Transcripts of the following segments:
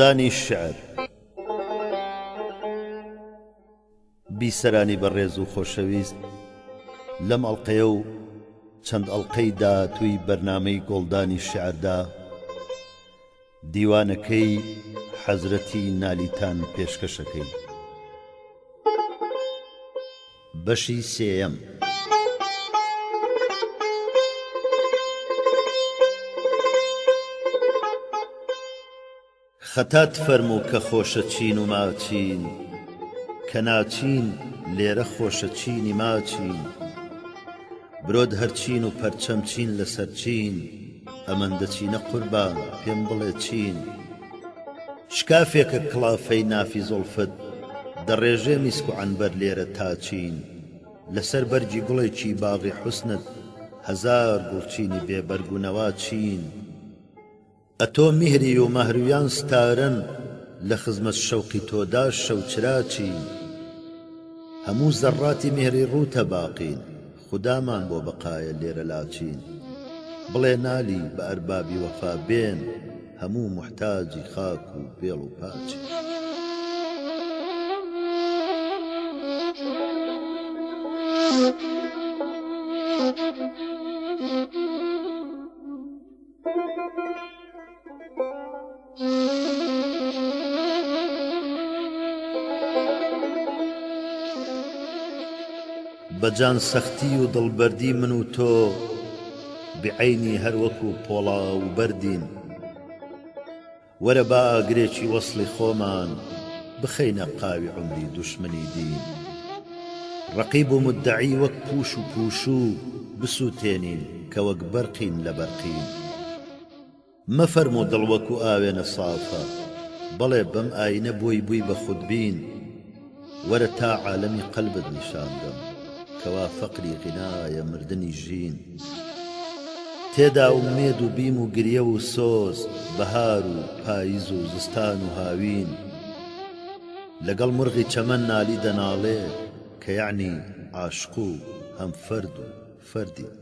گوڵدانی شیعر. بیسەرانی بەڕێز و خۆشەویست لەم ئەڵقەیە و چەند ئەڵقەی داهاتووی بەرنامەی گۆڵدانی شیعردا دیوانەکەی حەزرەتی نالیتان پێشکەشەکەین. بەشی سێیەم. خەتات فەرموو کە خۆشە چین و ماچین کە ناچین لێرە خۆشە چینی ماچین برۆت هەر چین و پەرچەم چین لەسەر چین ئەمەندە چینە قوربان پێم بڵێ چین شکافێکە کڵافەی نافی زوڵفت دەڕێژێ میسک و عەنبەر لێرە تا چین لەسەر بەرگی گوڵێکی باغی حوسنت هەزار گوڵچینی بێ بەرگ و نەوا چین. ئەتۆ میهری و مەهرویان ستارەن لە خزمەت شەوقی تۆدا شەو چرا چین هەموو زەڕاتی میهری ڕووتە باقین خودامان بۆ بەقایە لێرە لاچین بڵێ نالی بە ئەربابی وەفا بێن هەموو موحتاجی خاک و بێڵ و پاچین. بە جان سەختی و دڵ بەردی من و تۆ بعەینی هەر وەکوو پۆڵا و بەردین. وەرە با ئاگرێکی وەسڵی خۆمان بخەینە قاوی عومری دوشمنی دین. ڕەقیب و مودەعی وەک پووش و پووشوو بسووتێنین کە وەک بەرقین لە بەرقین. مەفەرموو دڵ وەکوو ئاوێنە سافە، بەڵێ بەم ئاینە بۆی بووی بە خودبین. وەرە تا عالەمی قەلبت نیشان دەم کەوا فەقری غینایە مردنی ژین. تێدا ئومێد و بیم و گریە و سۆز بەهار و پایز و زستان و هاوین. لەگەڵ مرغی چەمەن نالی دەناڵێ کە یەعنی عاشق و هەم فەرد و فەردین.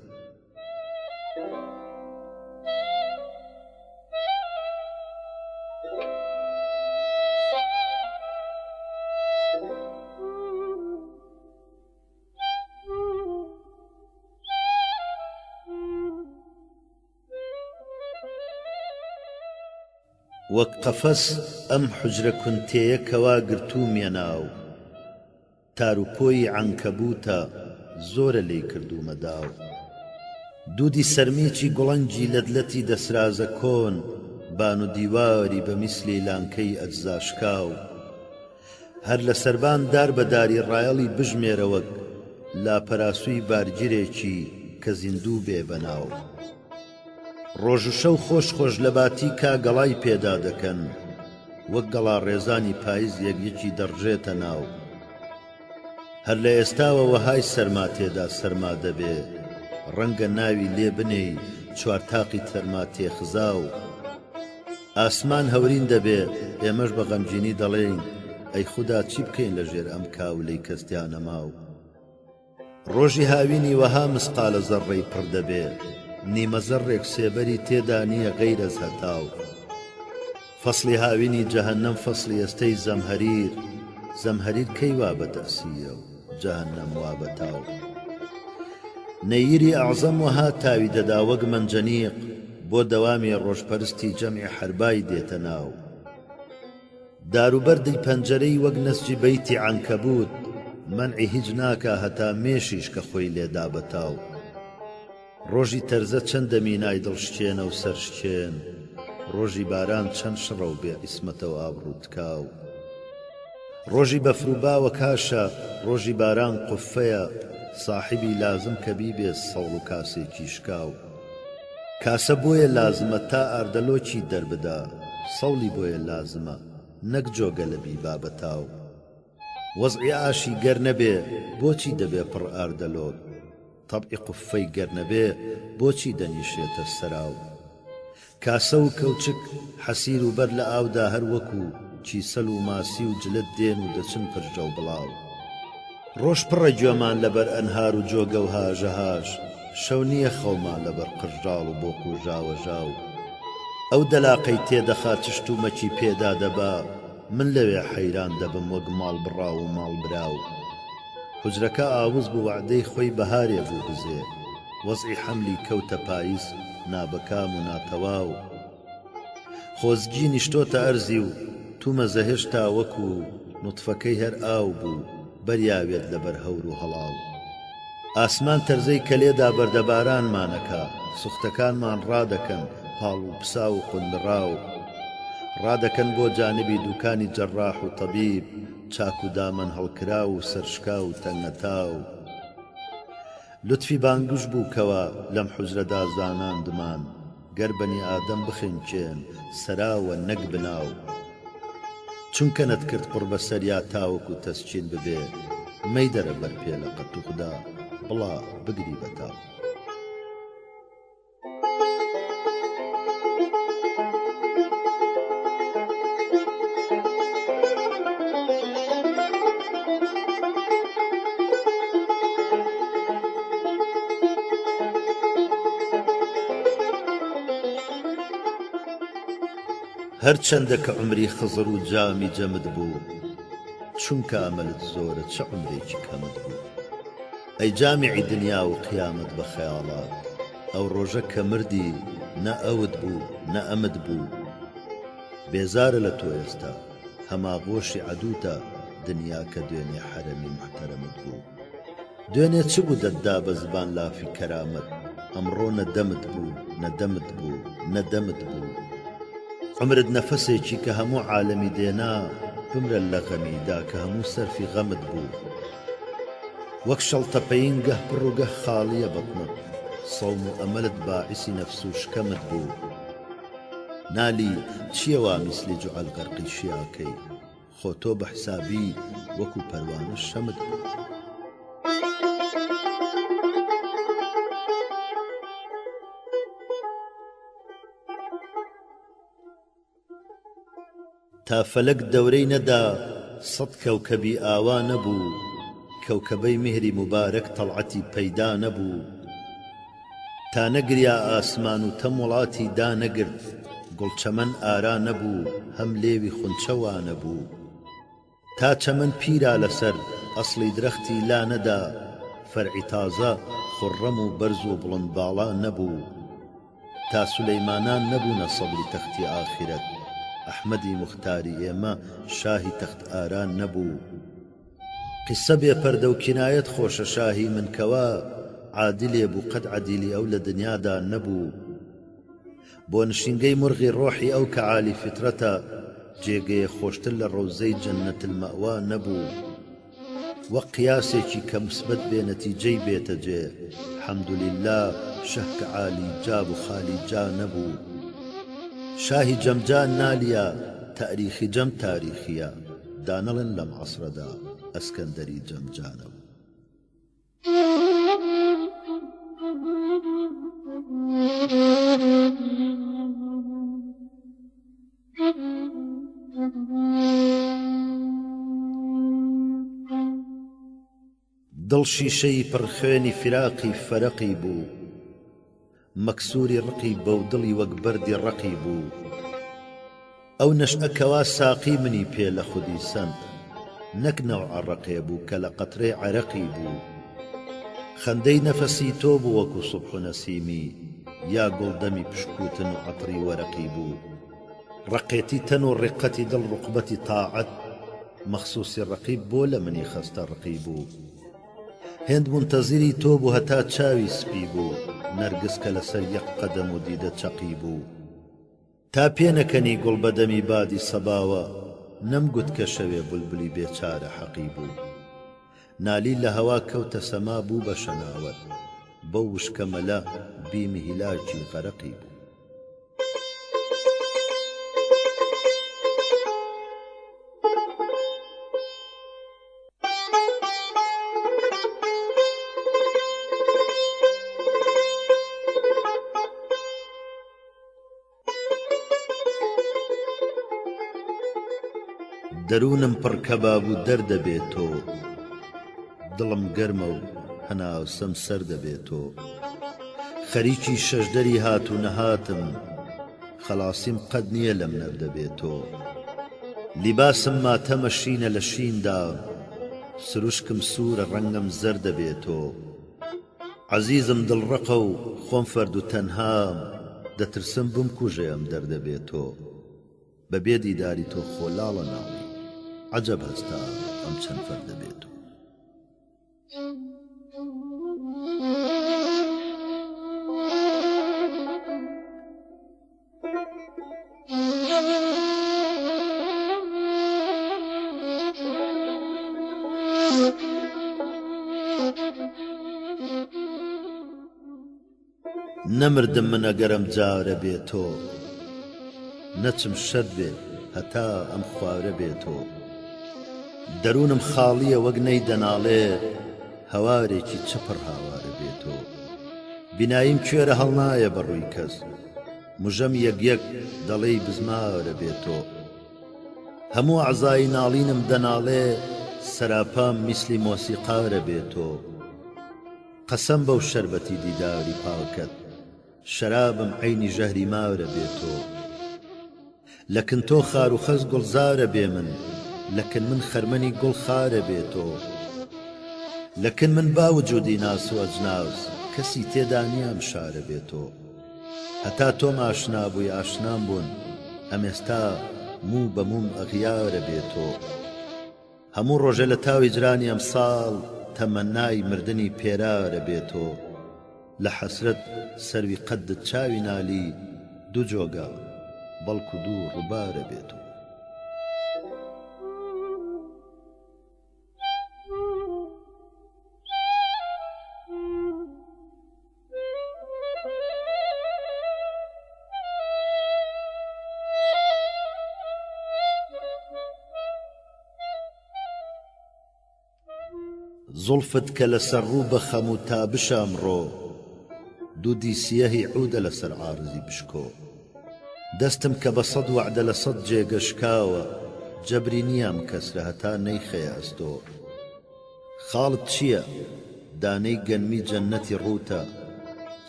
وەک قەفەس ئەم حوجرە کونتێیە کەوا گرتوومیە ناو تار و پۆیی عەنکەبووتە زۆرە لێی کردوومە داو دوودی سەرمیچی گوڵەنگی لەت لەتی دەسرازە کۆن بان و دیواری بە میسلی لانکەی ئەجزا شکاو هەر لە سەربان دار بە داری ڕایەڵی بژمێرە وەک لاپەراسووی بارگرێکی کە زیندوو بێ بە ناو. ڕۆژ و شەو خۆش خۆش لە باتیکا گەڵای پێدا دەکەن وەک گەڵا ڕێزانی پایز یەک یەکی دەڕژێتە ناو. هەر لە ئێستاوە وەهای سەرما تێدا سەرما دەبێ ڕەنگە ناوی لێ بنێی چوارتاقی تەرما تێخزاو. ئاسمان هەورین دەبێ ئێمەش بە غەمگینی دەڵێین ئەی خودا چی بکەین لە ژێر ئەم کاولەی کەس تیا نەماو. ڕۆژی هاوینی وەها مسقالە زەڕڕەی پڕ دەبێ نیمە زەڕڕێک سێبەری تێدا نییە غەیرەز هەتاو. فەسڵی هاوینی جەهەنەم فەسڵی ئێستەی زەمهەریر زەمهەریر کەی وا بە تەئسیرە و جەهەنەم وا بە تاو. نەییری ئەعزەم وەها تاوی دەدا وەک مەنجەنیق بۆ دەوامی ڕۆژپەرستی جەمعی حەربای دێتە ناو. دار و بەردی پەنجەرەی وەک نەسجی بەیتی عەنکەبووت مەنعی هیچ ناکا هەتا مێشیش کە خۆی لێ دا بە تاو. ڕۆژی تەرزە چەندە مینای دڵشکێنە و سەرشکێن، ڕۆژی باران چەند شڕە و بێ عیسمەتە و ئابڕوو تکاو. ڕۆژی بەفر و با وەکاشە، ڕۆژی باران قوففەیە، ساحیبی لازم کە بیبێ سەوڵ و کاسێکی شکاو. کاسە بۆیە لازمە تا ئاردەلۆکی دەربدا، سەوڵی بۆیە لازمە نەک جۆگەلە بیبا بە تاو. وەزعی ئاشی گەر نەبێ بۆچی دەبێ پڕ ئاردەلۆک؟ تەبعی قوففەی گەر نەبێ بۆچی دەنیشێتە سەراو؟ کاسە و کەوچک، حەسیر و بەر لە ئاودا هەر وەکوو. کیسەل و ماسی و جلت دێن و دەچن پرژە و بڵاو. ڕۆژ پڕە گوێمان لەبەر ئەنهار و جۆگە و هاژەهاژ، شەو نییە خەومان لەبەر قرژاڵ و بۆق و ژاوەژاو. ئەو دەلاقەی تێدەخا چشت و مەکی پێدا دەبا، من لەوێ حەیران دەبم وەک ماڵ بڕاو و ماڵ براو. حوجرەکە ئاوس بوو وەعدەی خۆی بەهارێ بوو بزێ، وەزعی حەملی کەوتە پایز نابەکام و ناتەواو. خۆزگی نیشتۆتە ئەرزی و تومەزە هێشتا وەکو نوتفەکەی هەر ئاو بوو بەریاوێت لەبەر هەور و هەڵاو. ئاسمان تەرزەی کە لێدا بەردەبارانمان ئەکا، سوختەکانمان ڕادەکەن پاڵ و پساو و قوندڕاو. ڕادەکەن بۆ جانبی دوکانی جەڕاح و تەبیب، چاک و دامەن هەڵکراو و سەرشکاو و تەنگەتاو. لوتفی بانگوش بوو کەوا لەم حوجرەدا زاناندمان گەر بەنی ئادەم بخنکێن سەراوە نەک بناو. چونکە نەتکرد قوڕ بەسەریا تاوەکو تەسکین ببێ مەیدەرە بەر پێلەقە توخدا بڵا بگری بەتاو. هەرچەندە کە عومری خزر و جامی جەمت بوو چونکە ئەمەلت زۆرە چ عومرێکی کەمت بوو ئەی جامیعی دنیا و قیامەت بە خەیاڵات ئەو ڕۆژە کە مردی نە ئەوت بوو نە ئەمت بوو بێزارە لە تۆ ئێستا هەماغۆشی عەدووتە دنیا کە دوێنێ حەرەمی موحتەرەمت بوو دوێنێ چ بوو دەتدا بە زبان لافی کەرامەت ئەمڕۆ نە دەمت بوو نە دەمت بوو نە دەمت بوو عومرت نەفەسێکی کە هەموو عالەمی دێنا بمرە لە غەمی دا کە هەموو سەرفی غەمت بوو وەک شەڵتەپەین گەه پڕ و گەه خاڵیە بەتنت سەوم و ئەمەلت باعیسی نەفس و شکەمت بوو نالی چیە وا میسلی جوعەل غەرقی شیاکەی خۆ تۆ بە حسابی وەکو پەروانە شەمت بوو. تا فەلەک دەورەی نەدا سەد کەوکەبی ئاوا نەبوو کەوکەبەی میهری موبارەک تەڵعەتی پەیدا نەبوو تا نەگریا ئاسمان و تەم وڵاتی دانەگرت گوڵ چەمەن ئارا نەبوو هەم لێوی خونچە وانەبوو. تا چەمەن پیرا لەسەر ئەسڵی درەختی لا نەدا فەرعی تازە خوڕڕەم و بەرز و بڵند باڵا نەبوو تا سولەیمانان نەبوونە سەدری تەختی ئاخیرەت ئەحمەدی موختاری ئێمە شاهی تەخت ئارا نەبوو قیسسە بێ پەردە و کینایەت خۆشە شاهی من کەوا عادلێ بوو قەت عەدیلی ئەو لە دنیادا نەبوو. بۆ نشینگەی مورغی ڕۆحی ئەو کە عالی فیترەتە جێگەیە خۆشتر لە ڕەوزەی جنە الماوا نەبوو وەک قیاسێکی کە موسبەت بێ نەتیجەی بێتە جێ حمدللە شەه کە عالی جا بوو خالی جا نەبوو شاهی جەمجا نالیا تاریخی جەم تاریخیە دانەڵێن لەم عەسرەدا ئەسکەندەری جەمجا نەبوو. دڵ شیشەی پڕ خوێنی فیراقی فەرەقی بوو. مەکسوری ڕقی بەو دڵی وەک بەردی ڕەقی بوو ئەو نەشئە کەوا ساقی منی پێ لە خودی سەند نەک نەوعە ڕەقێ بوو کە لە قەترەی عەرەقی بوو خەندەی نەفەسی تۆ بوو وەکو سوبح و نەسیمی یا گوڵ دەمی پشکووتن و عەتری وەرەقی بوو ڕەقێتی تەن و ڕیقەتی دڵ ڕوقبەتی تاعەت مەخسوسی ڕەقیب بۆ لە منی خەستە ڕقی بوو. هێند مونتەزیری تۆ بوو هەتا چاوی سپی بوو نەرگس کە لەسەر یەک قەدەم و دیدە چەقی بوو تا پێنەکەنی گوڵ بە دەمی بادی سەباوە نەمگوت کە شەوێ بولبولی بێچارە حەقی بوو نالی لە هەوا کەوتە سەما بوو بە شەناوەر بەو وشکە مەلە بیمی هیلاکی غەرقی بوو. دەروونم پڕ کەباب و دەردە بێ تۆ دڵم گەرمە و هەناسەم سەردە بێ تۆ خەریکی شەشدەری هات و نەهاتم خەڵاسیم قەت نییە لەم نەردە بێ تۆ لیباسم ماتەمە شینە لە شیندا سروشکم سوورە ڕەنگم زەردە بێ تۆ عەزیزم دڵ ڕەقە و خۆم فەرد و تەنهام دەترسم بمکوژێ ئەم دەردە بێ تۆ بە بێ دیداری تۆ خۆ لاڵە ناڵی عەجەب هەستا ئەم چەند فەردە بێ تۆ. نەمردم من ئەگەر ئەم جارە بێ تۆ نەچم شەرت بێ هەتا ئەم خوارە بێ تۆ دەروونم خاڵییە وەک نەی دەناڵێ هەوارێکی چ پڕ هاوارە بێ تۆ بیناییم کوێرە هەڵنایە بە ڕووی کەس مژەم یەک یەک دەڵێی بزمارە بێ تۆ هەموو ئەعزای ناڵینم دەناڵێ سەراپام میسلی مۆسیقارە بێ تۆ قەسەم بەو شەربەتی دیداری پاکەت شەرابم عەینی ژەهری مارە بێ تۆ لە کن تۆ خار و خەس گوڵزارە بێ من لە کن من خەرمەنی گوڵ خارە بێ تۆ لە کن من با وجودی ناس و ئەجناس کەسی تێدا نیە ئەم شارە بێ تۆ هەتا تۆم ئاشنا بووی ئاشنام بوون ئەمێستا موو بە مووم ئەغیارە بێ تۆ. هەموو ڕۆژێ لە تاو هیجرانی ئەمساڵ تەمەنای مردنی پێرارە بێ تۆ لە حەسرەت سەروی قەدت چاوی نالی دوو جۆگە بەڵکو دوو ڕوبارە بێ تۆ. زوڵفت کە لەسەر ڕوو بە خەم و تابشە ئەمڕۆ دوودی سیەهی عوودە لەسەر عارزی بشکۆ دەستم کە بە سەد وەعدە لە سەد جێگە شکاوە جەبری نییە ئەم کەسرە هەتا نەیخەیە ئەستۆ خاڵت چییە؟ دانەی گەنمی جەننەتی ڕووتە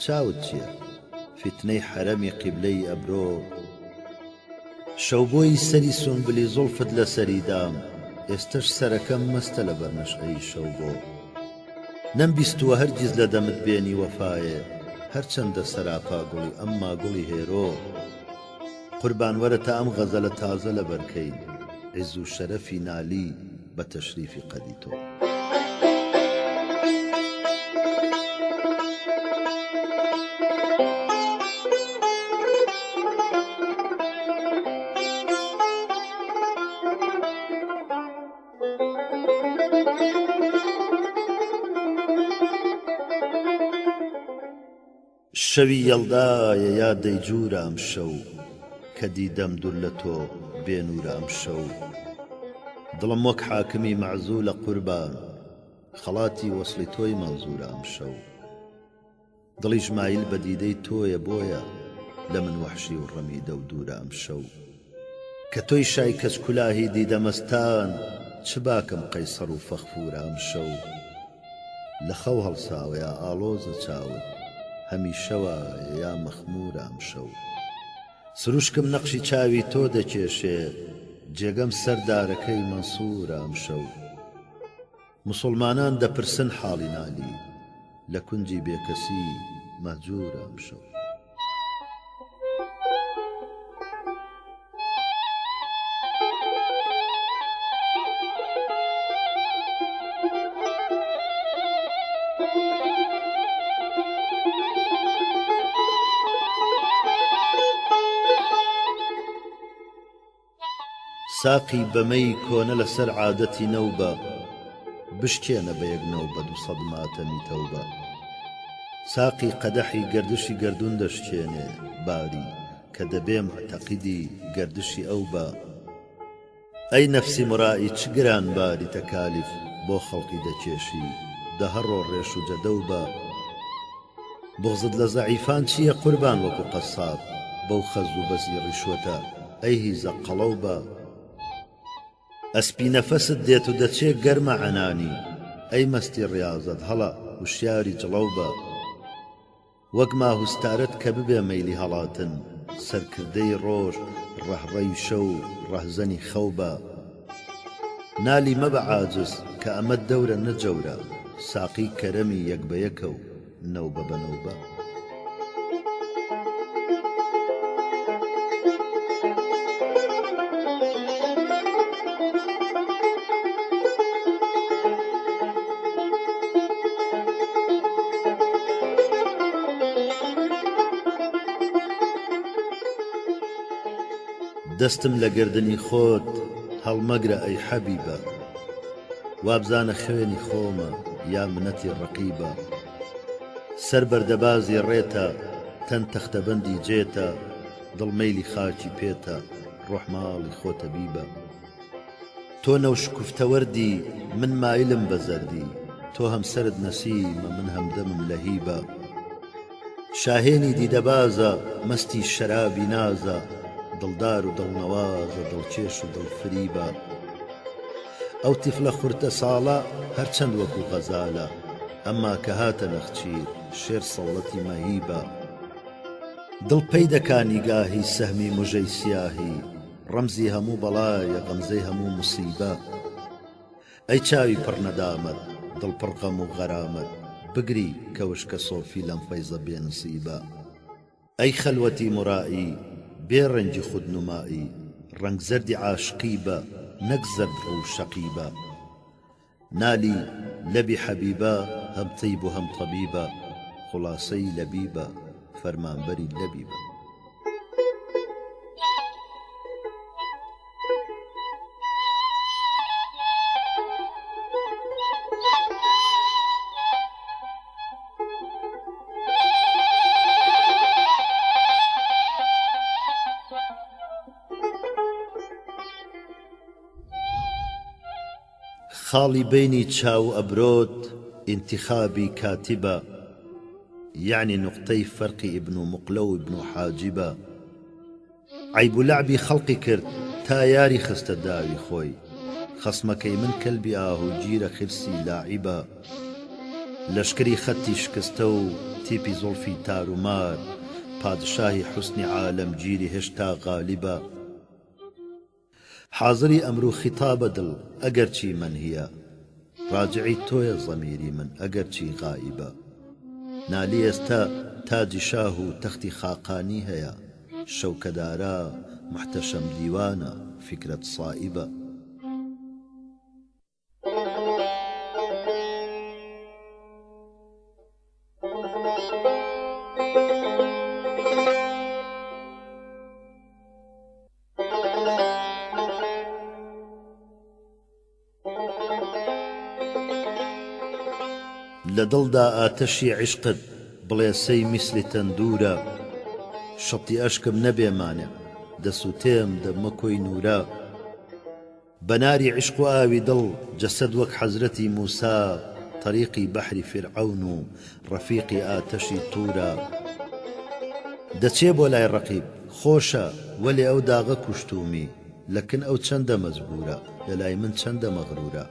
چاوت چییە؟ فیتنەی حەرەمی قیبلەی ئەبرۆ شەوبۆی سەری سونبلی زوڵفت لە سەری دام ئێستەش سەرەکەم مەستە لەبەر نەشئەی شەوبۆ نەمبیستووە هەرگیز لە دەمت بێنی وەفایێ هەرچەندە سەراپا گوڵی ئەمما گوڵی هێرۆ قوربان وەرە تا ئەم غەزەلە تازە لەبەر کەین عیز و شەرەفی نالی بە تەشریفی قەدی تۆ. شەوی یەڵدایە یا دەیجوورە ئەمشەو کە دیدەم دوور لە تۆ بێ نوورە ئەمشەو دڵم وەک حاکمی مەعزوولە قوربان خەڵاتی وەسڵی تۆی مەنزوورە ئەمشەو دڵیش مایل بە دیدەی تۆیە بۆیە لە من وەحشی و ڕەمیدە و دوورە ئەمشەو کە تۆی شای کەچ کولاهی دیدە مەستان چ باکم قەیسەڕ و فەخفوورە ئەمشەو لە خەو هەڵساوە یا ئاڵۆزە چاوت هەمیشە وایە یا مەخموورە ئەمشەو سروشکم نەقشی چاوی تۆ دەکێشێ جێگەم سەر دارەکەی مەنسوورە ئەمشەو موسوڵمانان دەپرسن حاڵی نالی لە کونجی بێکەسی مەهجوورە ئەمشەو. ساقی بە مەی کۆنە لە سەر عادەتی نەوبە بشکێنە بە یەک نەوبە دووسەد ماتەمی تەوبە ساقی قەدەحی گەردشی گەردوون دەشکێنێ باری کە دەبێ موعتەقیدی گەردشی ئەو بە ئەی نەفسی مرائی چ گران باری تەکالیف بۆ خەڵقی دەکێشی دە هەڕۆ ڕێش و جەدەو بە بوغزت لە زەعیفان چییە قوربان وەکو قەساب بەو خەز و بەزی ڕیشوەتە ئەی هیزە قەڵەو بە. ئەسپی نەفەست دێت و دەچێ گەرمە عەنانی، ئەی مەستی ڕیازەت هەڵە وشیاری جڵەو بە. وەک ماه و ستارەت کە ببێ مەیلی هەڵاتن، سەرکردەی ڕۆژ، ڕەهڕەی شەو، ڕەهزەنی خەو بە. نالی مەبە عاجز کە ئەمە دەورە نە جەورە، ساقی کەرەمی یەک بە یەکە و نەوبە بە نەوبە. دەستم لە گەردنی خۆت هەڵمەگرە ئەی حەبیبە وابزانە خوێنی خۆمە یا منەتی ڕەقیبە سەر بەردەبازی ڕێتە تەن تەختەبەندی جێتە دڵ مەیلی خاکی پێتە ڕۆح ماڵی خۆتە بیبە تۆ نەوشکوفتە وەردی من مایلم بە زەردی تۆ هەم سەرت نەسیمە من هەمدەمم لەهیبە شاهێنی دیدەبازە مەستی شەرابی نازە دڵدار و دڵنەوازە دڵکێش و دڵفریبە ئەو تیفلە خورتە ساڵە هەرچەند وەکو غەزالە ئەمما کە هاتە نەخچیر شێر سەوڵەتی مەهیبە دڵ پەی دەکا نیگاهی سەهمی مژەی سیاهی ڕەمزی هەموو بەڵایە غەمزەی هەموو موسیبە ئەی چاوی پڕ نەدامەت دڵ پڕ غەم و غەرامەت بگری کە وشکە سۆفی لەم فەیزە بێ نسیبە ئەی خەلوەتی مورائی بێ ڕەنگی خود نومائی ڕەنگ زەردی عاشقی بە نەک زەرد ڕوو شەقی بە نالی لەبی حەبیبە هەم تیب و هەم تەبیبە خوڵاسەی لەبیبە فەرمانبەری لەبیبە. خاڵی بەینی چاو و ئەبرۆت ئینتیخابی کاتیبە یەعنی نوقتەی فەرقی ئیبن مقلە و ئیبن حاجیبە عەیب و لەعبی خەڵقی کرد تا یاری خستە داوی خۆی خەسمەکەی من کەلبی ئاهووگیرە خرسی لاعیبە لەشکری خەتی شکستە و تیپی زوڵفی تارومار پادشاهی حوسنی عالەمگیری هێشتا غالیبە حازری ئەمرو خیتابە دڵ ئەگەرچی مەنهیە ڕاجعی تۆیە زەمیری من ئەگەرچی غائیبە نالی ئێستە تاجی شاه و تەختی خاقانی هەیە شەوکەدارا موحتەشەم دیوانە فیکرەت سائیبە. لە دڵدا ئاتەشی عیشقت بڵێسەی میسلی تەندوورە شەتی ئەشکم نەبێ مانع دەسووتێم دەبمە کۆی نوورە. بە ناری عیشق و ئاوی دڵ جەسەد وەک حەزرەتی موسا تەریقی بەحری فیرعەون و ڕەفیقی ئاتەشی توورە دەچێ بۆ لای ڕەقیب خۆشە وەلێ ئەو داغە کوشتوومی لە کن ئەو چەندە مەجبوورە لە لای من چەندە مەغروورە.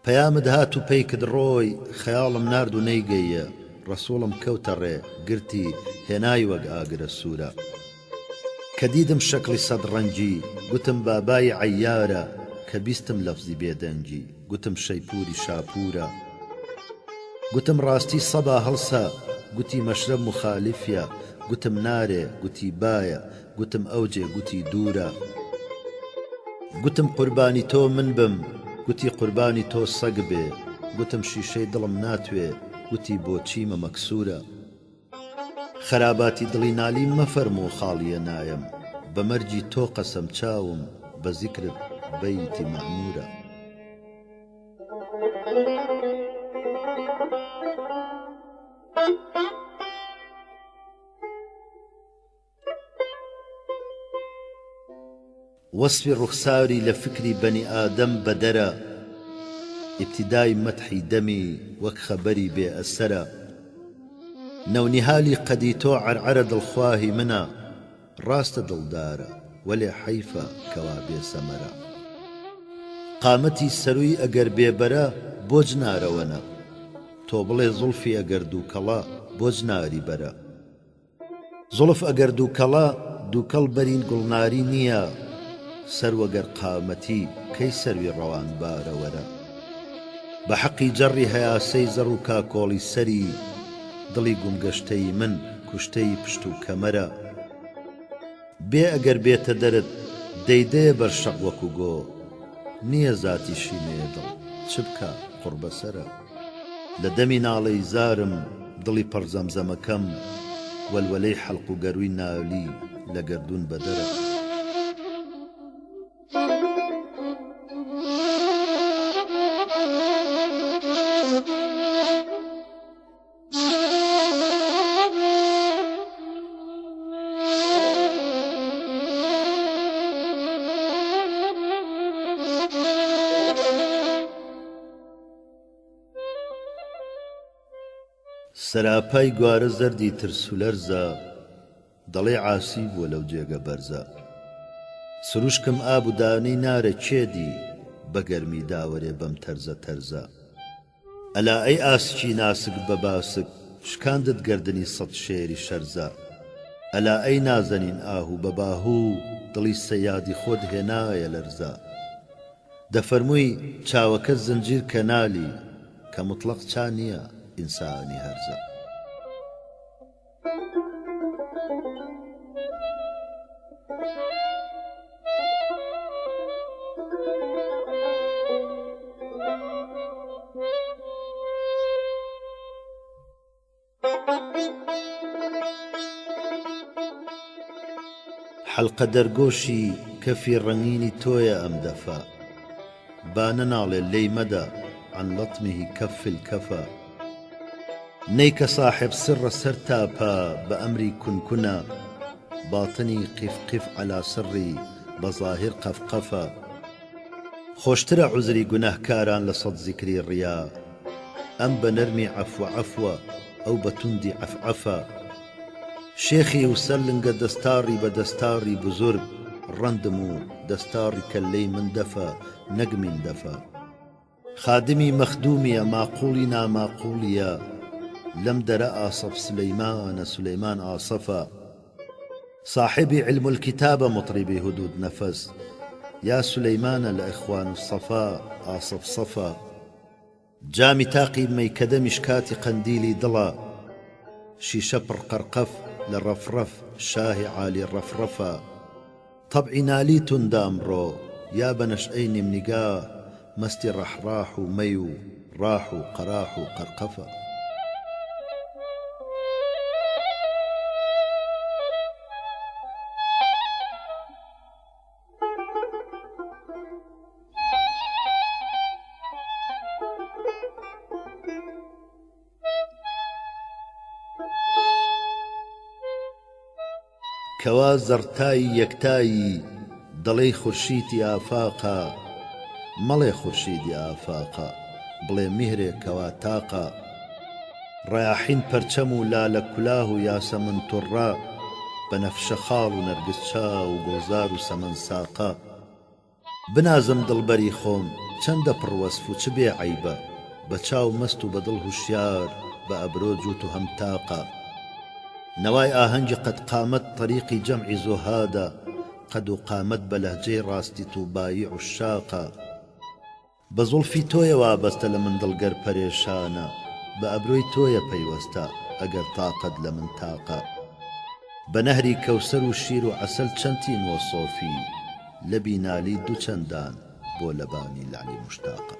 پەیامت هات و پەیکت ڕۆی خەیاڵم نارد و نەیگەییە ڕەسووڵم کەوتە ڕێ گرتی هێنای وەک ئاگرە سوورە کە دیدم شەکڵی سەد ڕەنگی گوتم بابای عەیارە کە بیستم لەفزی بێدەنگی گوتم شەیپووری شاپوورە گوتم ڕاستی سەبا هەڵسە گوتی مەشرەب موخالیفە گوتم نارێ گوتی بایە گوتم ئەوجێ گوتی دوورە. گوتم قوربانی تۆ من بم گوتی قوربانی تۆ سەگ بێ گوتم شیشەی دڵم ناتوێ گوتی بۆ چیمە مەکسوورە. خەراباتی دڵی نالیم مەفەرموو خاڵییە نایەم بە مەرگی تۆ قەسەم چاوم بە زیکرت بەیتی مەعموورە. وەسفی ڕوخساری لە فکری بەنی ئادەم بەدەرە، ئیبتیدای مەدحی دەمی وەک خەبەری بێ ئەسەرە. نەونیهالی قەدی تۆ عەرعەرە دڵخواهی منە، ڕاستە دڵدارە، وەلێ حەیفە کەوا بێ سەمەرە. قامەتی سەرووی ئەگەر بێ بەرە بۆج نارەوەنە. تۆ بڵێ زوڵفی ئەگەر دووکەڵە بۆج ناری بەرە. زوڵف ئەگەر دووکەڵە دووکەڵ بەرین گوڵناری نییە. سەروە گەر قامەتی کەی سەروی ڕەوان بارە وەرە. بە حەقی جەڕی هەیاسەی زەڕ و کاکۆڵی سەری دڵی گومگەشتەی من کوشتەی پشت و کەمەرە. بێ ئەگەر بێتە دەرت دەیدەیە بەر شەق وەکو گۆ نییە زاتی شیمەیە دڵ چ بکا قوڕبەسەرە. لە دەمی ناڵەی زارم دڵی پڕ زەمزەمەکەم وەلوەلەی حەڵق و گەرووی نالی لە گەردوون بەدەرە. سەراپای گوارە زەردی ترس و لەرزە دەڵێ عاسی بووە لەو جێگە بەرزە سروشکم ئاب و دانەی نارە کێ دی بە گەرمی داوەرێ بەم تەرزە تەرزە. ئەلا ئەی ئاسکی ناسک بە باسک شکاندت گەردنی سەت شێری شەرزە ئەلا ئەی نازەنین ئاهوو بە باهوو دڵی سەیادی خۆت هێنایە لەرزە دەفەرمووی چاوەکەت زنجیر کە نالی کە موتڵەق چا نییە ئینسانی هەرزە. حەلقە دەرگۆشی کەفی ڕەنگینی تۆیە ئەم دەفە با نەناڵێ لێی مەدە عن لطمه کف الکفا. نەی کە ساحێب سڕە سەر تا پا بە ئەمری کون کونە باتنی قیف قیف عەلا سڕی بە زاهیر قەف قەفە خۆشترە عوزری گوناهکاران لە سەد زیکری ڕیا ئەم بە نەرمی عەفوە عەفوە ئەو بە توندی عەف عەفە شێخی و سەر لنگە دەستاڕی بە دەستاڕی بزورگ ڕەندم و دەستاڕی کەللەی من دەفە نەک مین دەفە. خادمی مەخدومیە ماقوڵی ناماقوڵیە لەم دەرە ئاسەف سولەیمانە سولەیمان ئاسەفە ساحێبی علم الکتابە مطربی هدود نەفەس یا سولەیمانە لە اخوان الصفا ئاسەف سەفە جامی تاقی مەیکەدە میشکاتی قەندیلی دڵە شیشە پڕ قەرقەف لە ڕەفڕەف شاهی عالی ڕەفڕەفە. تەبعی نالی توندە ئەمڕۆ یا بە نەشئەی نیم نیگا مەستی ڕەحڕاح و مەی و ڕاح و قەراح و قەرقەفە. کوا زەڕتایی یەکتایی دەڵێی خورشیتی ئافاقە مەڵێ خورشیدی ئافاقە بڵێ میهرێ کەوا تاقە ڕەیاحین پەرچەم و لالە کولاه و یاسەمن توڕە بەنەفشە خاڵ و نەرگس چاو و گوڵزار و سەمەن ساقە. بنازم دڵبەری خۆم چەندە پڕ وەسف و چ بێ عەیبە بە چاو مەست و بە دڵ هوشیار بە ئەبرۆ جووت و هەم تاقە نەوای ئاهەنگی قەد قامەت تەریقی جەمعی زوهادە قەد و قامەت بە لەهجەی ڕاستی توبایی عوشاقە بە زوڵفی تۆیە وابەستە لە من دڵ گەر پەرێشانە بە ئەبرۆی تۆیە پەیوەستە ئەگەر تاقەت لە من تاقە بە نەهری کەوسەر و شیر و عەسەل چەند تینوە سۆفی لەبی نالی دوچەندان بۆ لەبانی لەعلی موشتاقە.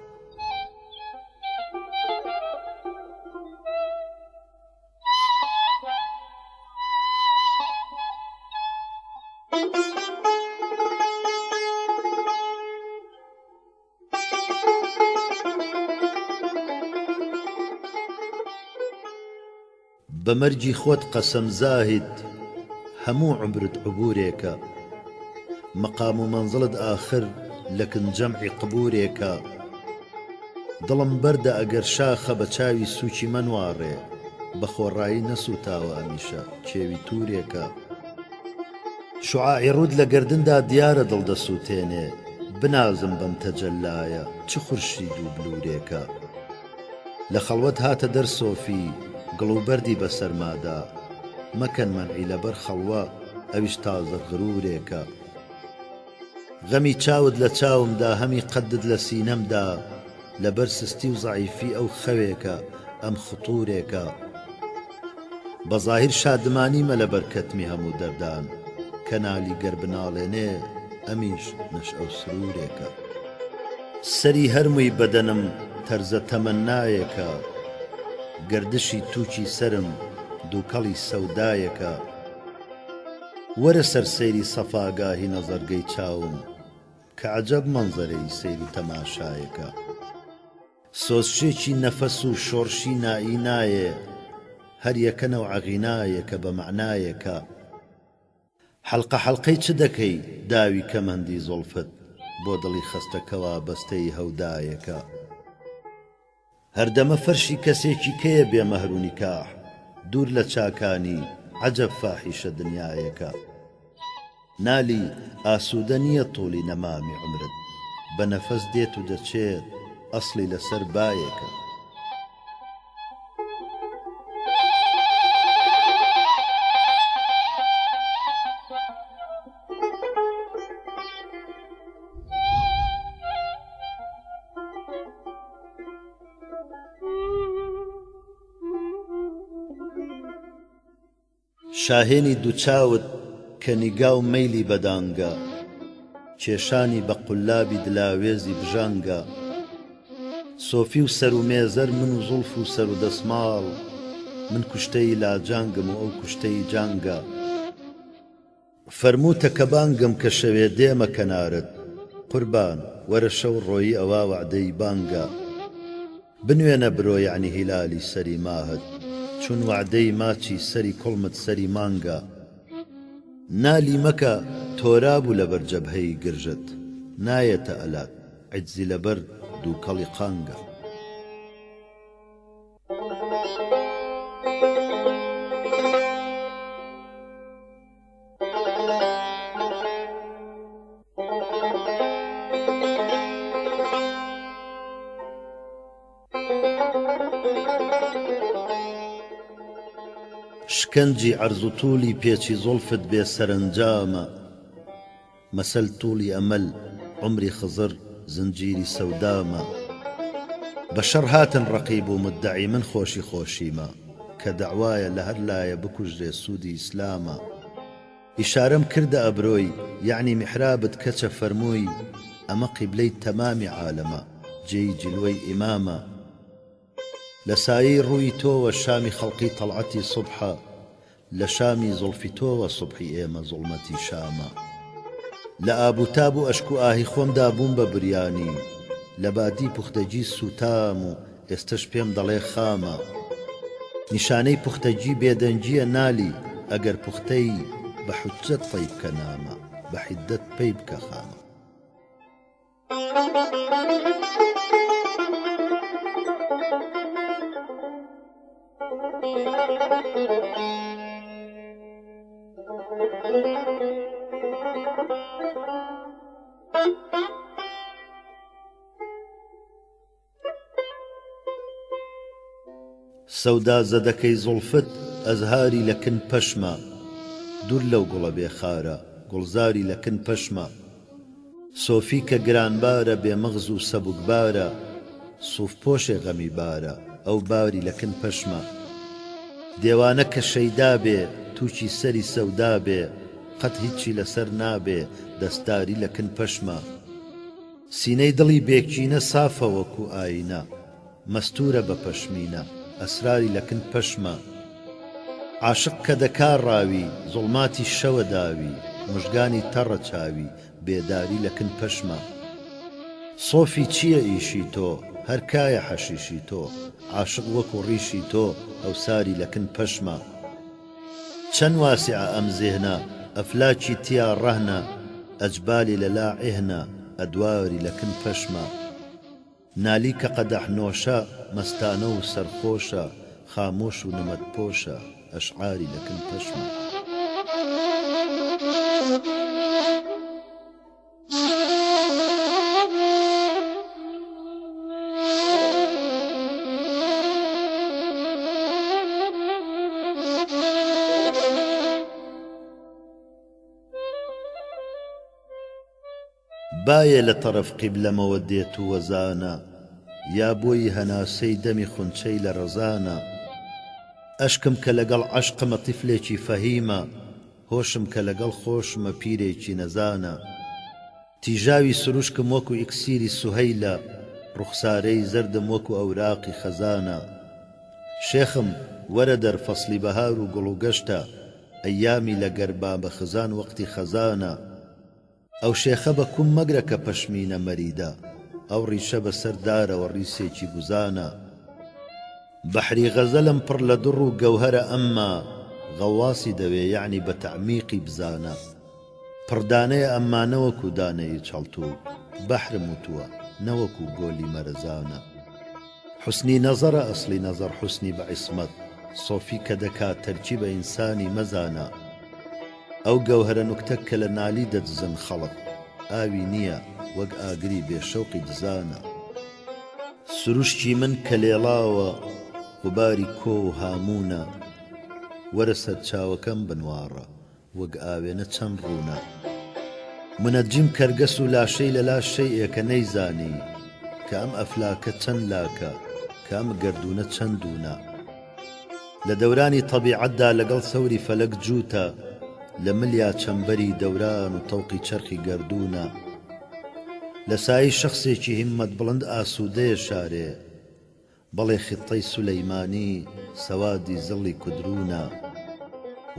بە مەرگی خۆت قەسەم زاهید هەموو عومرت عبورێکە مەقام و مەنزڵت ئاخر لە کن جەمعی قبورێکە دڵم بەردە ئەگەر شاخە بە چاوی سوکی مەنواڕێ بە خۆڕایی نەسوتاوە ئەمیشە کێوی تورێکە شوعاعی ڕووت لە گەردندا دیارە دڵ دەسوتێنێ. بنازم بەم تەجەللایە چ خورشید و بلوورێکە. لە خەڵوەت هاتە دەر سۆفی، گڵ و بەردی بە سەرما دا. مەکەن مەنعی لەبەر خەڵوە، ئەویش تازە غروورێکە. غەمی چاوت لە چاومدا هەمی قەدت لە سینەمدا لەبەر سستی و زەعیفی ئەو خەوێکە ئەم خطورێکە بە زاهیر شادمانیمە لەبەر کەتمی هەموو دەردان کە نالی گەر بناڵێنێ ئەمیش نەشئەو سرورێکە. سەری هەر مووی بەدەنم تەرزە تەمەننایەکە گەردشی تووکی سەرم دووکەڵی سەودایەکە. وەرە سەر سەیری سەفاگاهی نەزەرگەی چاوم کە عەجەب مەنزەرەی سەیر و تەماشایەکە. سۆزشێکی نەفەس و شۆڕشی نائی نایێ هەر یەکە نەوعە غینایەکە بە مەعنایەکە. حەلقە حەلقەی چ دەکەی داوی کەمەندی زوڵفت بۆ دڵی خەستە کەوا بەستەی هەودایەکە. هەردەمە فەرشی کەسێکی کەیە بێ مەهر و نیکاح دوور لە چاکانی عەجەب فاحیشە دنیایەکە نالی ئاسوودە نییە توڵی نەمامی عومرت بە نەفەس دێت و دەچێت ئەسڵی لەسەر بایەکە. شاهێنی دووچاوت کە نیگا و مەیلی بەدانگە کێشانی بە قوللابی دلاوێزی بژانگە سۆفی و سەر و مێزەر من و زوڵف و سەر و دەسماڵ من کوشتەی لاجانگم و ئەو کوشتەی جانگە. فەرمووتە کە بانگم کە شەوێ دێمە کەنارت قوربان وەرە شەو ڕۆیی ئەوا وەعدەی بانگە بنوێنە برۆ یەعنی هیلالی سەری ماهت چون وەعدەی ماچی سەری کوڵمت سەری مانگە نالی مەکە تۆرابوو لەبەر جەبهەی گرژت نایەتە ئەلات عجزی لەبەر دووکەڵی قانگە. شکەنجی عەرز و تووڵی پێچی زوڵفت بێ سەرەنجامە مەسەل تووڵی ئەمەل عومری خزر زنجیری سەودامە بە شەڕ هاتن ڕەقیب و مودەعی من خۆشی خۆشیمە کە دەعوایە لە هەر لایە بکوژرێ سوودی ئیسلامە ئیشارەم کردە ئەبرۆی یەعنی میحرابت کەچە فەرمووی ئەمە قیبلەی تەمامی عالەمە جێی جلوەی ئیمامە لە سایەی ڕووی تۆوە شامی خەڵقی تەڵعەتی سوبحە لە شامی زوڵفی تۆوە سوبحی ئێمە زوڵمەتی شامە لە ئاب و تاب و ئەشک و ئاهی خۆمدا بووم بە بریانی لە بادی پوختەگی سووتام و ئێستەش پێم دەڵێ خامە نیشانەی پوختەگی بێدەنگییە نالی ئەگەر پوختەی بە حوججەت طەی بکە نامە بە حیددەت پەی بکە خامە. سەودا زەدەکەی زوڵفت ئەزهاری لە کن پەشمە دوور لەو گوڵە بێ خارە گوڵزاری لە کن پەشمە سۆفی کە گرانبارە بێ مەغز و سەبوکبارە سوف پۆشێ غەمی بارە ئەو باری لە کن پەشمە دێوانە کە شەیدا بێ تووکی سەری سەودا بێ قەت هیچی لە سەر نابێ دەستداری لە کن پەشمە سینەی دڵی بێ کینە سافە وەکوو ئاینە مەستوورە بە پەشمینە ئەسراری لە کن پەشمە عاشق کە دەکا ڕاوی زوڵماتی شەوە داوی موژگانی تەڕە چاوی بێداری لە کن پەشمە سۆفی چییە ئیشی تۆ هەر کایە حەشیشی تۆ عاشق وەکوو ڕیشی تۆ ئەوساری لە کن پەشمە چەن واسعە ئەم زێهنە ئەفلاکی تیا ڕەهنە ئەجبالی لە لا عێهنە ئەدواری لە کن پەشمە نالی کە قەدەح نۆشە مەستانە و سەرخۆشە خامۆش و نمەتپۆشە ئەشعاری لە کن پەشمە. بایێ لە تەڕەف قیبلەمەوە دێت و وەزانە، یا بۆیی هەناسەی دەمی خونچەی لەرزانە. ئەشکم کە لەگەڵ عەشقمە تیفلێکی فەهیمە، هۆشم کە لەگەڵ خۆشمە پیرێکی نەزانە. تیژاوی سروشکم وەکو ئیکسیری سوهەیلە، ڕوخسارەی زەردم وەکو ئەوراقی خەزانە. شێخم، وەرە دەر فەسڵی بەهار و گوڵ و گەشتە، ئەیامی لە گەرما بە خزان وەقتی خەزانە. ئەو شێخە بە کوم مەگرە کە پەشمینە مەریدە، ئەو ڕیشە بە سەر دارەوە ڕیسێکی گوزانە. بەحری غەزەلم پڕ لە دڕ و گەوهەرە ئەمما غەواسی دەوێ یەعنی بە تەعمیقی بزانە. پڕ دانەیە ئەمما نەوەکو دانەی چەڵتوو، بەحرم وتووە، نەوەکو گۆلی مەرزانە. حوسنی نەزەرە ئەسڵی نەزەر حوسنی بە عیسمەت، سۆفی کە دەکا تەرکی بە ئینسانی مەزانە. ئەو گەوهەرە نوکتە کە لە نالی دەدزن خەڵک، ئاوی نییە، وەک ئاگری بێ شەوقی دزانە. سروشتی من کە لێڵاوە غوباری کۆ و هاموونە، وەرە سەرچاوەکەم بنواڕە وەک ئاوێنە چەند ڕوونە. مونەجیم کەرگەس و لاشەی لەلا شەیئێکە نەیزانی کە ئەم ئەفلاکە چەند لاکە، کە ئەم گەردوونە چەند دوونە. لە دەورانی تەبیعەتدا لەگەڵ سەوری فەلەک جووتە، لە ملیا چەمبەری دەوران و تەوقی چەرخی گەردوونە. لە سایەی شەخسێکی هیممەت بڵند ئاسوودەیە شارێ، بەڵێ خیتەی سولەیمانی سەوادی زڵی کودروونە.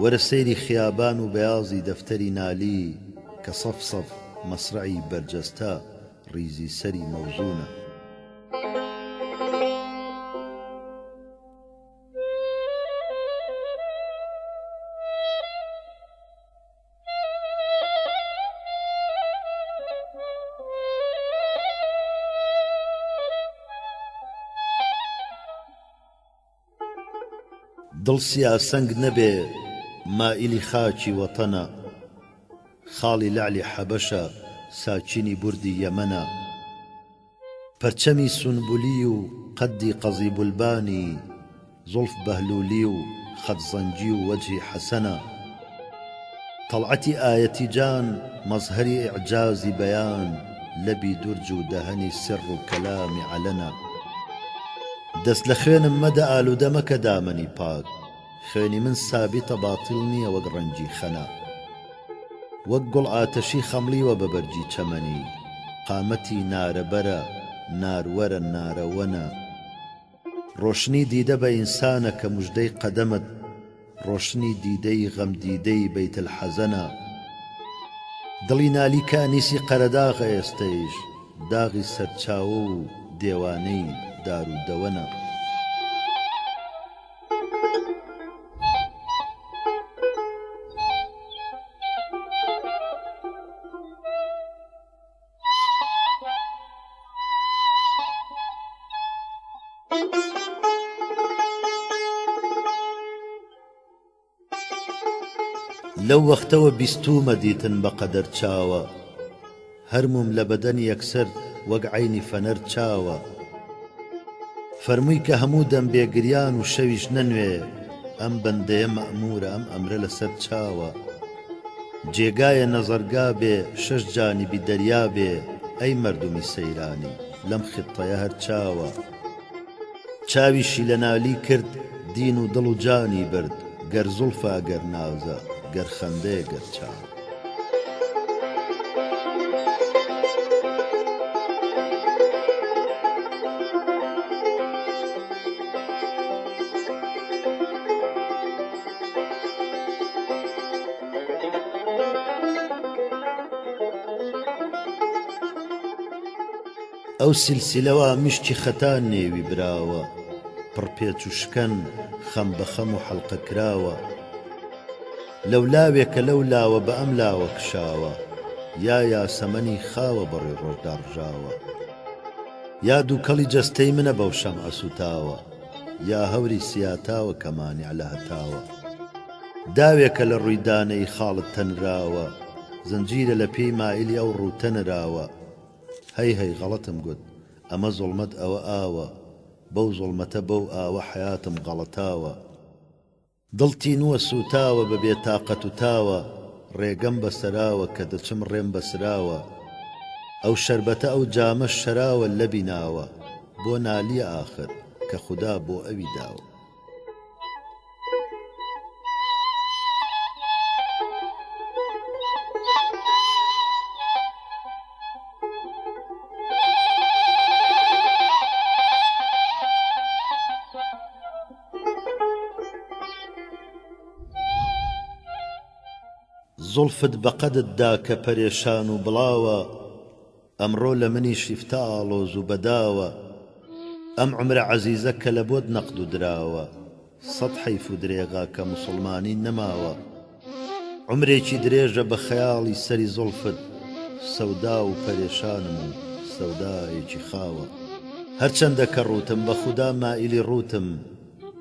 وەرە سەیری خیابان و بەیازی دەفتەری نالی کە سەف سەف مەسرەعی بەرجەستە ڕیزی سەری مەوزوونە. دڵ سیاسەنگ نەبێ مایلی خاکی وەتەنە خاڵی لەعلی حەبەشە ساکینی بوردی یەمەنە. پەرچەمی سونبولی و قەدی قەزیبولبانی، زوڵف بەهلولی و خەت زەنگی و وەجهی حەسەنە. تەڵعەتی ئایەتی جان مەزهەری ئیعجازی بەیان، لەبی دورج و دەهەنی سر و کەلامی عەلەنە. دەست لە خوێنم مەدە ئالوودە مەکە دامەنی پاک، خوێنی من سابیتە باتیڵ نییە وەک ڕەنگی خەنە. وەک گوڵ ئاتەشی خەمڵیوە بە بەرگی چەمەنی، قامەتی نارەبەرە، ناروەرە، نارەوەنە. ڕۆشنی دیدە بە ئینسانە کە موژدەی قەدەمت، ڕۆشنی دیدەی غەمدیدەی بەیتلحەزەنە. دڵی نالی کە ئەنیسی قەرەداغە ئێستەیش، داغی سەرچاوە و دێوانەی دار و دەوەنە. لەو وەختەوە بیستوومە دیتن بە قەدەر چاوە هەرمووم لە بەدەن یەکسەر وەک عەینی فەنەر چاوە فەرمووی کە هەموو دەم بێ گریان و شەویش نەنوێ ئەم بەندەیە مەئموورە ئەم ئەمرە لەسەر چاوە جێگایە نەزەرگا بێ شەش جانیبی دەریا بێ ئەی مەردومی سەیرانی لەم خیتەیە هەر چاوە چاویشی لە نالی کرد دین و دڵ و جانی برد گەر زوڵفە گەر نازە گەر خەندەیە گەر چاوە. ئەو سیلسیلە وا مشکی خەتا نێوی براوە پڕ پێچ و شکەن خەم بە خەم و حەڵقە کراوە لەولاوێکە لەو لاوە بە ئەم لاوە کشاوە یا یاسەمەنی خاوە بە ڕووی ڕۆژدا ڕژاوە یا دووکەڵی جەستەی منە بەو شەمعە سووتاوە یا هەوری سیاتاوە کە مانع لە هەتاوە داوێکە لە ڕووی دانەی خاڵت تەنراوە زنجیرە لە پێی مایلی ئەو ڕووتە نراوە هەی هەی غەڵەتم گوت ئەمە زوڵمەت ئەوە ئاوە بەو زوڵمەتە بەو ئاوە حەیاتم غەڵەتاوە دڵ تینووە سووتاوە بە بێ تاقەت و تاوە ڕێگەم بە سەراوە کە دەچم ڕێم بەسراوە. ئەو شەربەتە ئەو جامە شەراوە لەبی ناوە بۆ نالیە ئاخر کە خودا بۆ ئەوی داوە. زوڵفت بە قەدت دا کە پەرێشان و بڵاوە ئەمڕۆ لە منی شیفتە ئاڵۆز و بەداوە ئەم عومرە عەزیزە کە لە بۆت نەقد و دراوە سەد حەیف و درێغا کە موسوڵمانی نەماوە عومرێکی درێژە بە خەیاڵی سەری زوڵفت سەودا و پەرێشانم و سەودایەکی خاوە هەرچەندە کە ڕووتم بە خودا مائیلی ڕووتم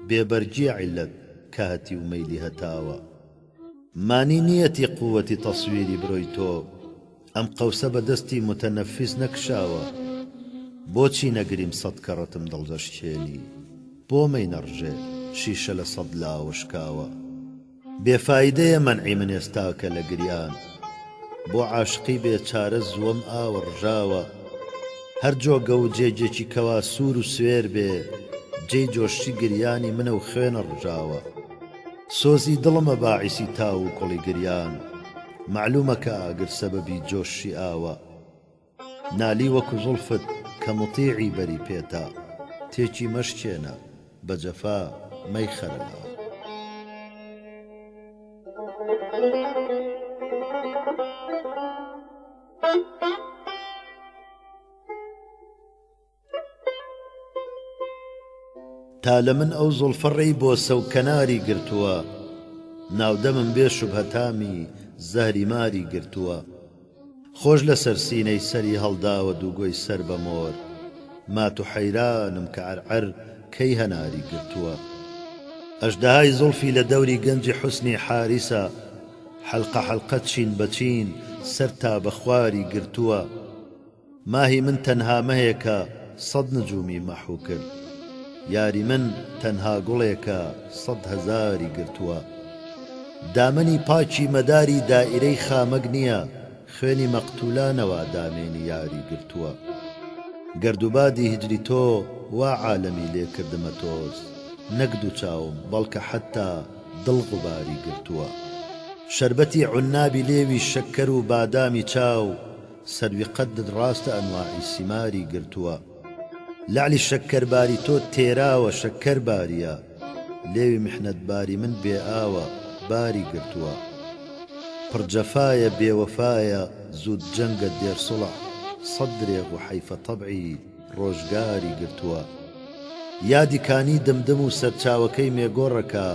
بێ بەرگیە عیللەت کە هەتیو مەیلی هەتاوە. مانی نیەتی قوەتی تەسویری برۆی تۆ ئەم قەوسە بە دەستی موتەنەفیس نەکشاوە بۆچی نەگریم سەد کەڕەتم دڵ دەشکێنی بۆ مەی نەڕژێ شیشە لە سەد لاوە شکاوە بێ فایدەیە مەنعی من ئێستاکە لە گریان بۆ عاشقی بێ چارە زووەم ئاوە ڕژاوە هەر جۆگە و جێگێکی کەوا سوور و سوێر بێ جێی جۆششی گریانی منە و خوێنە ڕژاوە. سۆزی دڵمە باعیسی تاو و کوڵی گریان مەعلومە کە ئاگر سەبەبی جۆششی ئاوە نالی وەکو زوڵفت کە موتیعی بەری پێتە تێکی مەشکێنە بە جەفا مەیخەرە لاوە. تا لە من ئەو زوڵفە ڕێی بۆسە و کەناری گرتووە ناودەمم بێ شوبهە تامی زەهری ماری گرتووە خۆش لەسەر سینەی سەری هەڵداوە دووگۆی سەر بە مۆر مات و حەیرانم کە عەرعەر کەی هەناری گرتووە ئەژدەهای زوڵفی لە دەوری گەنجی حوسنی حاریسە حەلقە حەلقە چین بە چین سەر تا بە خواری گرتووە. ماهی من تەنها مەهێکە سەد نجومی مەحو کرد یاری من تەنها گوڵێکە سەد هەزاری گرتووە دامەنی پاکی مەداری دائیرەی خامەک نیە خوێنی مەقتولانە وا دامێنی یاری گرتووە گەردوبادی هیجری تۆ وا عالەمی لێ کردمە تۆز نەک دوو چاوم بەڵکە حەتتا دڵ غوباری گرتووە شەربەتی عونابی لێوی شەککەر و بادامی چاو سەروی قەدت ڕاستە ئەنواعی سیماری گرتووە لەعلی شەککەر باری تۆ تێراوە شەککەر باریە لێوی میحنەت باری من بێ ئاوە باری گرتووە پڕ جەفایە بێ وەفایە زوود جەنگە دێر سوڵح سەد درێغ و حەیفە تەبعی ڕۆژگاری گرتووە یادی کانی دمدم و سەرچاوەکەی مێگۆڕەکە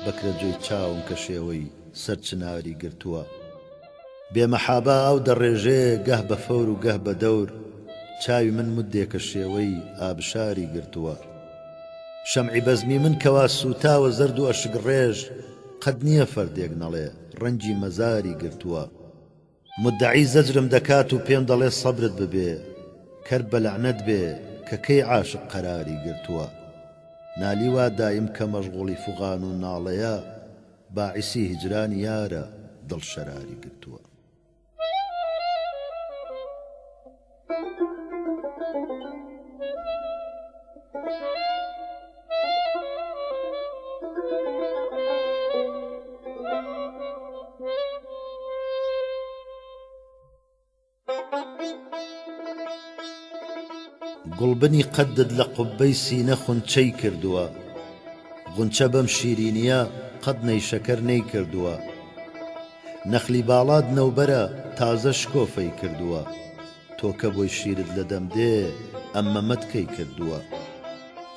بەکرەجۆی چاوم کە شێوەی سەر چناری گرتووە. بێ مەحابا ئاو دەڕێژێ گەه بە فەور و گەه بە دەور چاوی من مدێکە شێوەی ئابشاری گرتووە شەمعی بەزمی من کەوا سووتاوە زەرد و ئەشک ڕێژ قەت نییە فەردێک نەڵێ ڕەنگی مەزاری گرتووە مدەعی زەجرم دەکات و پێم دەڵێ سەبرت ببێ کەر بە لەعنەت بێ کە کەی عاشق قەراری گرتووە نالی وا دایم کە مەشغوڵی فوغان و ناڵەیە باعیسی هیجرانی یارە دڵ شەراری گرتووە. گوڵبنی قەدت لە قوببەی سینە خونچەی کردووە غونچە بەم شیرینییە قەت نەیشەکەر نەیکردووە نەخلی باڵات نەوبەرە تازە شکۆفەی کردووە تۆ کە بۆی شیرت لە دەم دێ ئەم مەمەت کەی کردووە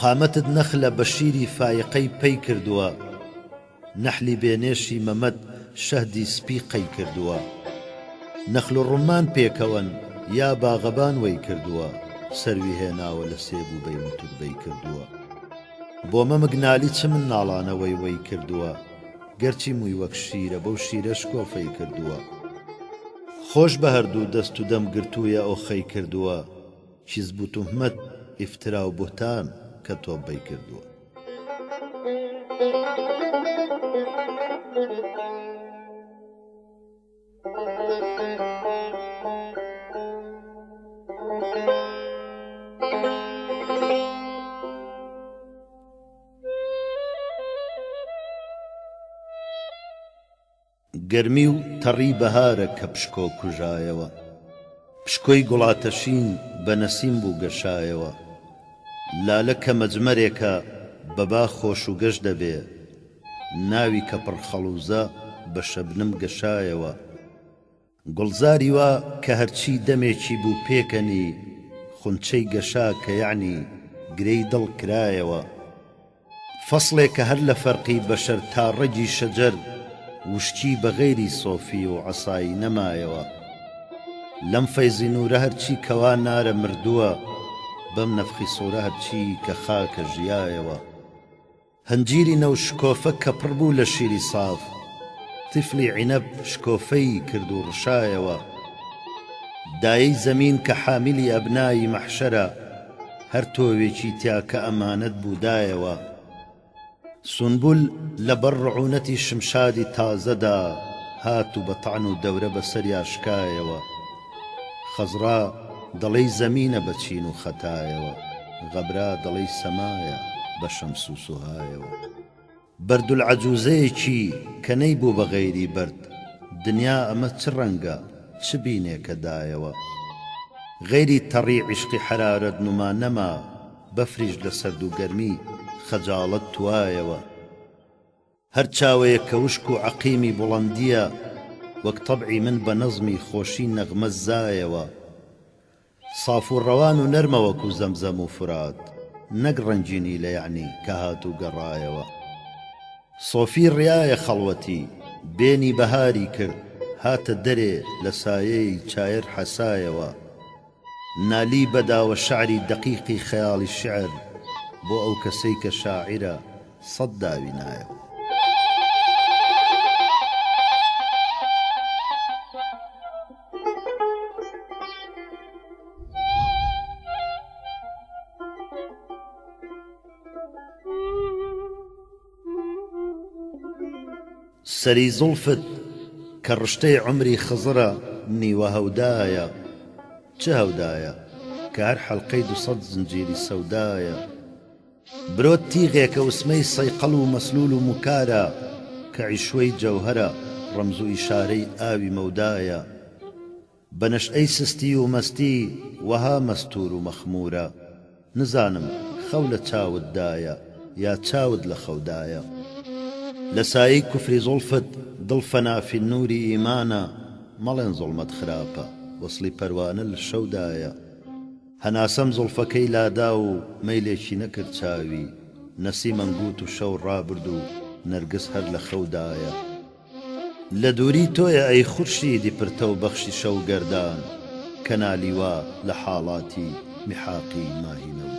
قامەتت نەخلە بە شیری فایقەی پەی کردووە نەحلی بێ نێشی مەمەد شەهدی سپی قەی کردووە نەخل و ڕوممان پێکەوەن یا باغەبان وەی کردووە سەروی هێناوە لە سێب و بەی متوربەی کردووە بۆ مەمک نالی چ من ناڵانە وەی وەی کردووە گەرچی مووی وەک شیرە بەو شیرە شکۆفەی کردووە خۆش بە هەردوو دەست و دەم گرتوویە ئۆخەی کردووە کیزب و توهمەت ئیفترا و بوهتان کە تۆبەی کردووە. گەرمی و تەڕی بەهارە کە پشکۆ کوژایەوە. پشکۆی گوڵاتەشین بە نەسیم بوو گەشایەوە. لالە کە مەجمەرێکە بە با خۆش و گەش دەبێ. ناوی کە پڕ خەڵووزە بە شەبنم گەشایەوە. گوڵزاری وا کە هەرچی دەمێکی بوو پێکەنی، خونچەی گەشا کە یەعنی گرێی دڵ کرایەوە. فەسڵێ کە هەر لە فەرقی بەشەر تا ڕەگی شەجەر وشکی بە غەیری سۆفی و عەسایی نەمایەوە. لەم فەیزی نوورە هەرچی کەوا نارە مردووە، بەم نەفخی سوورە هەرچی کە خاکە ژیایەوە. هەنجیری نەو شکۆفە کە پڕ بوو لە شیری ساف، تیفلی عینەب شکۆفەی کرد و ڕشایەوە. دایەی زەمین کە حامیلی ئەبنایی مەحشەرە، هەر تۆوێکی تیا کە ئەمانەت بوو دایەوە. سونبول لە بەر ڕعونەتی شمشادی تازەدا هات و بە تەعن و دەورە بە سەریا شکایەوە. خەزڕا دەڵێی زەمینە بە چین و خەتایەوە، غەبرا دەڵێی سەمایە بە شەمس و سوهایەوە. بەردولعەجوزەیەکی کە نەیبوو بە غەیری بەرد، دنیا ئەمە چ ڕەنگە چ بینێکە دایەوە. غەیری تەڕی عیشقی حەرارەت نوما نەما، بەفریش لە سەرد و گەرمی خەجاڵەت توایەوە. هەر چاوەیەک کە وشک و عەقیمی بوڵەندییە، وەک تەبعی من بە نەزمی خۆشی نەغمە زایەوە. ساف و ڕەوان و نەرمە وەکوو زەمزەم و فورات، نەک ڕەنگینی لە یەعنی کە هات و گەڕایەوە. سۆفی ڕیایە خەڵوەتی، بێنی بەهاری کرد، هاتە دەرێ لە سایەی چایەر حەسایەوە. نالی بە داوە شعری دەقیقی خەیاڵی شیعر بۆ ئەو کەسەی کە شاعیرە سەت داوی نایەوە. سەری زوڵفت کە ڕشتەی عومری خزرە نیوە هەودایە چ هەودایە کە هەر حەلقەی دوسەد زنجیری سەودایە برۆت تیغێکە وسمەی سەیقەڵ و مەسلول و موکارە کە عیشوەی جەوهەرە ڕەمز و ئیشارەی ئاوی مەودایە بە نەشئەی سستی و مەستی وەها مەستوور و مەخموورە نزانم خەو لە چاوت دایە یا چاوت لە خەو دایە لە سایەی کوفری زوڵفت دڵ فەنا فی نوری ئیمانە مەڵێن زوڵمەت خراپە وەسڵی پەروانە لە شەو دایە هەناسەم زوڵفەکەی لادا و مەیلێکی نەکرد چاوی نەسیم ئەنگوت و شەو ڕابرد و نەرگس هەر لە خەو دایە. لە دووری تۆیە ئەی خورشیدی پرتەو بەخشی شەو گەردان کە نالی وا لە حاڵاتی میحاقی ماهی نەبوو.